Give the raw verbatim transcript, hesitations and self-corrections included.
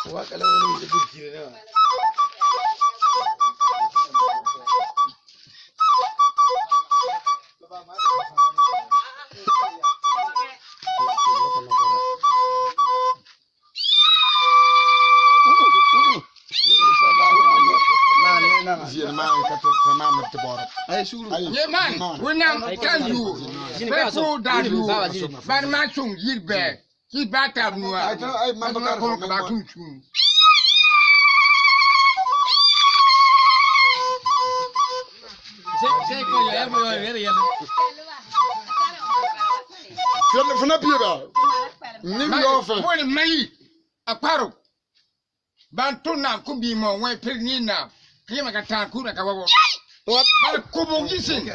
Ye man, we now tell you. Before that you, but man, chung yir bɛ. Ki ba tab nua. Ai, ai, man, ba tar fo, man, ba tar fo. Fɛn, fɛn na biɛ ba. Ni mi yɔ fɛ. Wani mai. A kparo. Ban tun na ku bi mɔ wai pir ni na. Ki ma ka ta ku na ka wabo. What? Ban ku bu gisin.